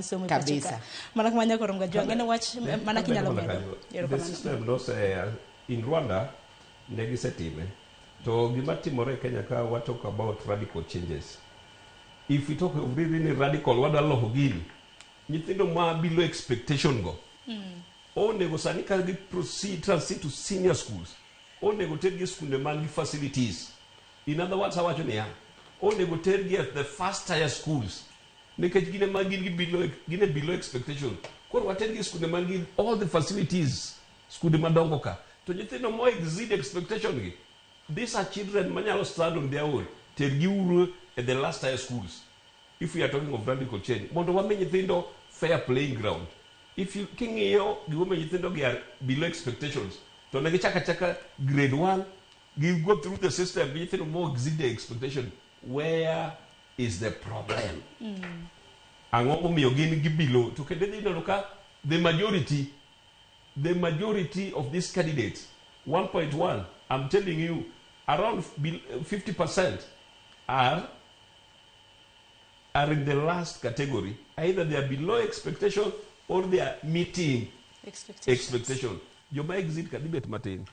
Somo e pacho Kabisa. ka. Mana kama nyako romga jwang', en wach mana kinyalo medo. The Erokamano. system nose in Rwanda ne gisetime. To gima timore e Kenya ka, wa talk about radical changes. If we talk of really, really radical, wadwa loko gini. Nyithindo ma below expectation go. Onego sani ka gi proceed, transit to senior schools. Onego tergi e skunde man gi facilities. In other words, awacho niya, onego tergi at the first tier schools. Nikech gin ema gin gi below, gin e below expectation. Koro watergi e skunde man gi all the facilities, skunde madongo ka. To nyithindo mo exceed expectation gi, these are children manyalo stand on their own. Tergi uru at the last tier schools. If we are talking of radical change, mondo wami nyithindo fair playing ground. If you king'iyo gimomiyo nyithindo gi are below expectations, to ne gichako achaka grade 1, gi go through the system, gi nyithindo mo exceed the expectation. Where is the problem? Ang'o momiyo gin gi below? To kendo idhi neno ka the majority of these candidates, 1.1, I'm telling you, around 50% are in the last category. Either they are below expectation or they are meeting Expectations. Expectation. Joma exceed ka dhi bet matin.